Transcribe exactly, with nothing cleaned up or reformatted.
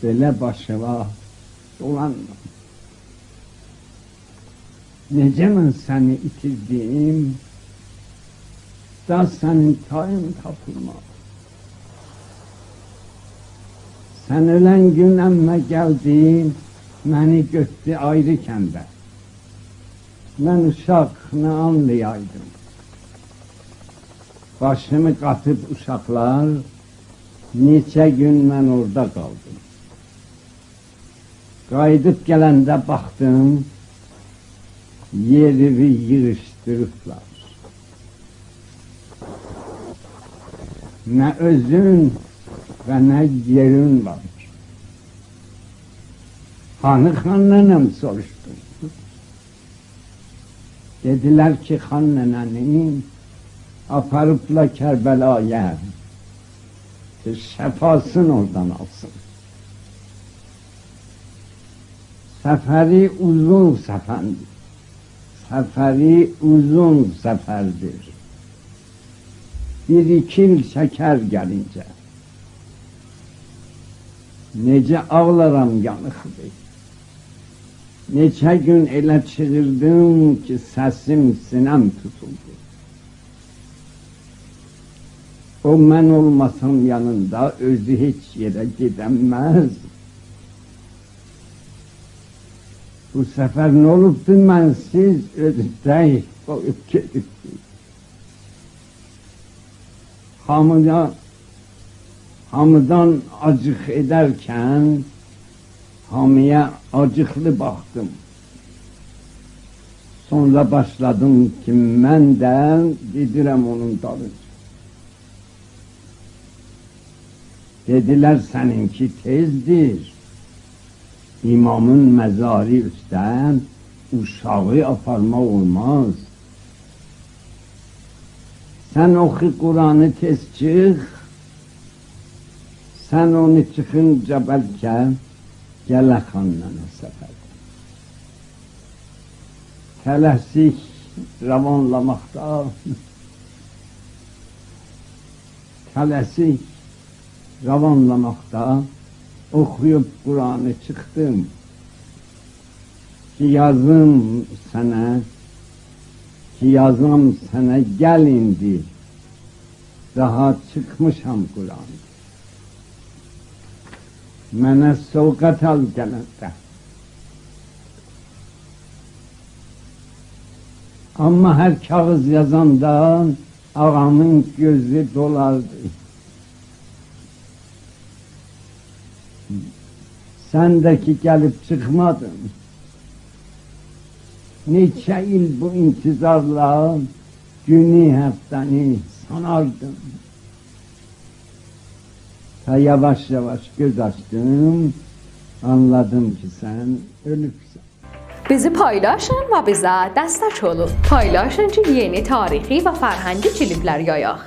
بئله باشیوا دولانما. نئجه من سنی ایتیردیم، دا سنین تایین تاپیلماز. سن اؤلن گون عمه گلدی، منی گؤتدو آیری کنده. من اوشاق، نه آنلایایدیم. باشیمی قاتیب اوشاقلار، نئچه گون من اوردا قالدیم. قاییدیب گلنده باخدیم، یئریوی ییغیشدیریبلار. نه اؤزون و نه یئرین وار. «هانی خان ننه‌م؟» سوروشدوم. دئدیلر کی، خان ننه‌نی آپاریبلار کربلایا، کی شفاسینی اورادان آلسین. سفری اوزون سفندیر. سفری اوزون سفردیر. بیر ایکی ایل چکر گلینجه. نئجه آغلارام یانیقلی. نئچه گون ائله چیغیردیم کی، سسیم، سینه‌م توتولدو. او، من اولماسام یانیندا، اؤزو هئچ یئره گئدنمز. بو سفر نه اولوبدو، منسیز اؤزو تک قویوب گئدیبدی. هامیدا، هامیدان آجیق ائدرکن، هامییا آجیقلی باخدیم. سونرا باشلادیم کی، من ده گئدیرم اونون دالینجا. دئدیلر، سنینکی تئزدیر. امامین مزاری اوسته اوشاغی آپارماق اولماز. سن اوخو قرآنی، تئز چیخ. سن اونو چیخینجا بلکه گله خان ننه سفردن. تله‌سیک روانلاماقدا، تله‌سیک روانلاماقدا اوخویوب قرآنی چیخدیم. کی یازیم سنه، کی یازام سنه، گل ایندی. داها چیخمیشام قرآنی. منه سوقات آل گلنده. آمما هر کاغیذ یازاندا آغامین گؤزو دولاردی. سن ده کی گلیب چیخمادین. نئچه ایل بو انتظارلا گونو، هفته‌نی ساناردیم. تا یاواش-یاواش گؤز آچدیم، آنلادیم کی، سن اؤلوبسن. بیزی پایلاشین و بیزه دستک اولون. پایلاشین کی، یئنی تاریخی و فرهنگی کلیپلر یایاق.